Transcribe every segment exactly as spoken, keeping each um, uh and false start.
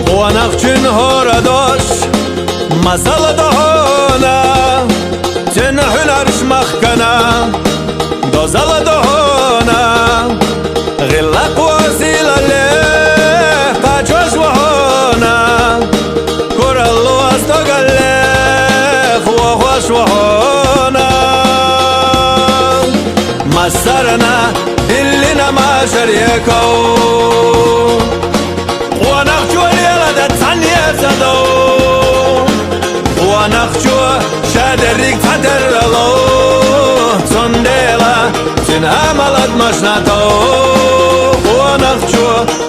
Къонахчун гьора дош масал догӀана, цун гьунар шмахкана, дозал догӀана, гъилла къосилале къачош вогӀана, кураллу астагале хвохваш вогӀана. Масарна диллина машар еков. Къонахчо лелада цхьан ецадав. Къонахчо шадерриг цхьатерралав. Цундела цун амал адамашна тов. Къонахчо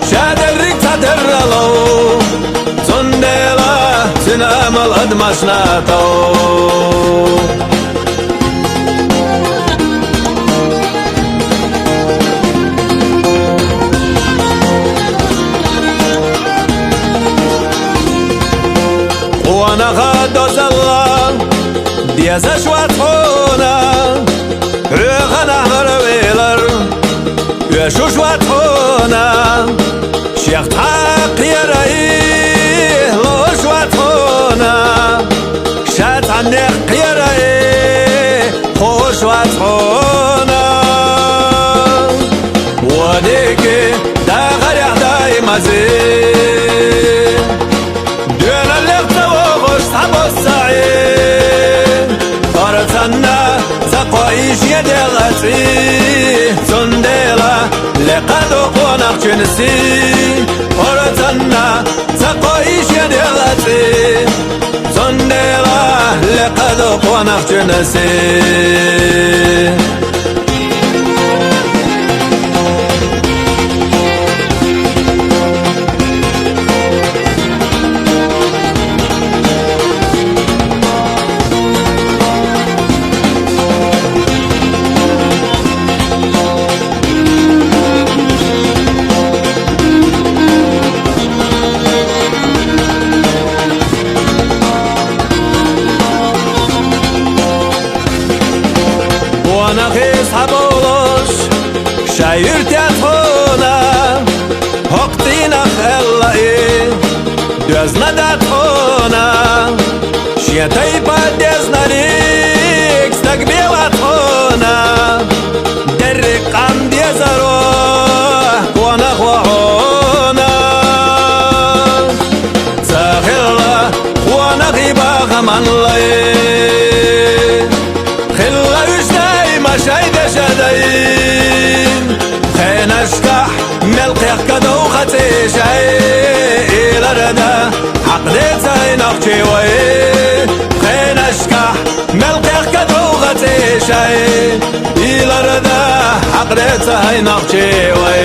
шадерриг цхьатерралав. Цундела цун амал адамашна тов. Къонахчо дозалла дезаш вацӀхьона, хьоьгӀан гьарвелар оьшуш вацӀхьона, шех тхьа кхерай лош вацӀхьона, ша цхьаннех кхерай хош вацӀхьона. Водеке дагъаряхь дай мазе. Дуьналлех ца вогӀуш цхьабоссагӀе. Парцанна ца кхоиш я дегӀацӀи. Цундела лекха до къонахчун си. Парцанна ца кхоиш я дегӀацӀи. Цундела лекха до къонахчун си. Къонахчо схьаболуш ша юрт яцӀхьона, хӀокху дийнахь аьлла и доьзна дацӀхьона. Шен тайпа дезнариг стаг бен вацӀхьона, дерриг къам дезаро къонах вогӀона. Ца хилла къонахий бахаман лай. Хилла уьш даима шайн дешадай. Пхенашкахь мел кхехкадовха цӀе шай. Илар да хьакъ деца хьай нохчий вай. Пхенашкахь мел кхехкадовха цӀе шай. Илар да хьакъ деца хьай нохчий вай.